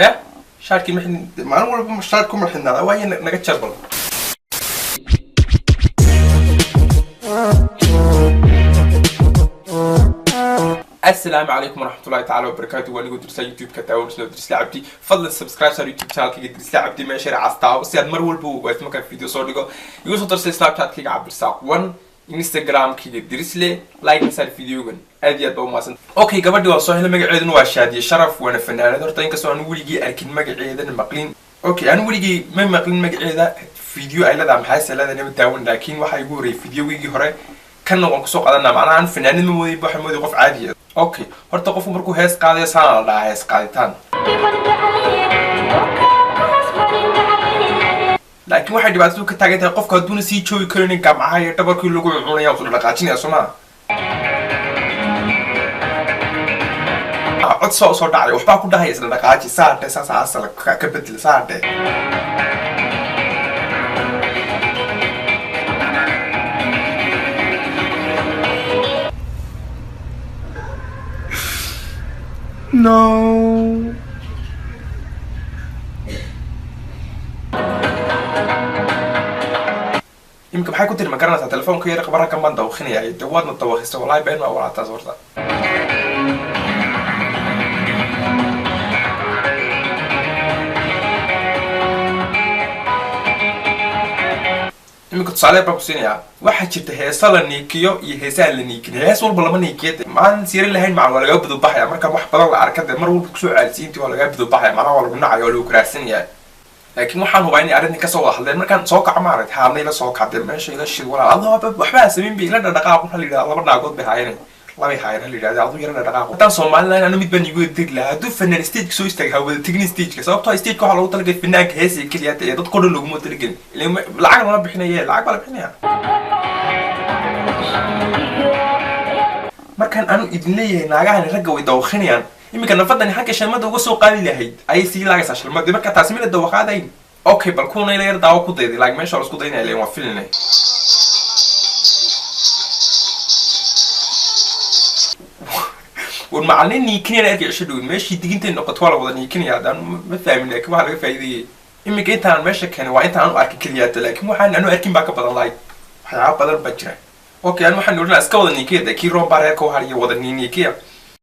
Maya, shaarkii ma xidhin maalin walba, shaar kuma xidhnaada, waayo naga jarbal. Asalaamu calaykum waraxmatullahi tacaala wabarakaatu. Waa nigu Dirsa, YouTube-ka daawanaysa Dirisla Cabdi. Fadlan subscribe saar YouTube channelkayga Dirisla Cabdi, meesha castaabo, si aad mar walba u ogaato markaan video soo dhigo. Igu soo darsay Snapchat-kayga Cabdirasaaq One, Instagram-kayga Dirisle. Like saar videogan, aad iyo aad baa umahadsan. Okay, gabadhi waan soo helay, magaceeduna waa Shaadiye Sharaf, waana fanaanad. Horta inkastoo aan weligii arkin magaceedana maqlin, okay, aan weligii ma maqlin magaceeda, video ay leedahay maxay se leedahay nama daawan, laakiin waxaa igu horreeyay videogiygii hore, kanna waan kusoo qaadanaa. Macnaha aan fanaanad ma mooday, waxaan mooday qof caadi ah. Okay, horta qofku markuu hees qaadayo saana la dhahaa hees qaaditaan, laakiin waxay dhibaatadu ka taagan tahay qofku hadduuna sii joogi karinin, gamcaha iyo dhabarkii lagu cunaya usoo dhaqaajinaya, soo maa? Cod soo usoo dhacay waxbaa ku dhahaya isla dhaqaaji, saadhe, saas asal ka bedel, saadhe. No. Imika maxay ku tiri? Ma garanaysaa? Telefoonka yar qabara kan baan dawakhinaya. De waadna dawakhisa, wallahi been waa walaataas horta. Iminka tusaale baan ku siinayaa. Waxaa jirta heesa la niikiyo iyo heesaha la niikin. Hees walba lama niikiyo, de maalin siira lahayn macna waa lagaa budubaxaya. Marka wax badan la arka, de mar walba kusoo caalisiinti waa lagaa budubaxaya, macnaha waa lagu nacaya, waa lagu karaarsanaya. Laakiin waxaan hubaa inay arrintan kasoo wada hadleen. Markaan soo kaco, maaragtay, haadna ila soo kacday, meesha ila shid, walaal adoo waxbaa samayn bay ila dhadhaqaaq. Waxaa la yidhahdaa laba naagood bay haayeen, labay haayeen, ha la yidhahda aduu yara dhadhaqaaq. Haddaan Soomaaliland anu mid baan igu diri lahaa: hadduu fanaan stageka soo istaaga, ha wada tegnin stageka, sababtoo ah stageka waxaa loogu talagalay fanaanka heesiga keliya ee dadkao dhan looguma talagelin. Ileen lacag lama bixinaye, lacag baa la bixinaya. Markaan anu idin leeyahay naagahani ragga way dawakhinayaan, iminka nafadani xagga shalmada uga soo qaadi lahayd ayay sii laagaysaa shalmadii, marka taasi mina dawaqaadayn. Okay, bal kuwana ila yar daawo ku dayday, like meesha waa la isku daynaya, leen waa filinay. War macallin niikinayaan arkay cisho dhowin, meeshii digintay noqoto waa la wada niikinaya. Haddaan ma fahmin, laakiin waxaa laga faa'iidayay iminka intaan meesha keenay waa intaan anu arkin keliyaata, laakiin waxaan anu arkin baa ka badan lahay, waxyaaba badan baa jira. Okay, an waxaan odhanaa iska wada niikiya, de kii roon baa reerka u hariya, wada niikiya.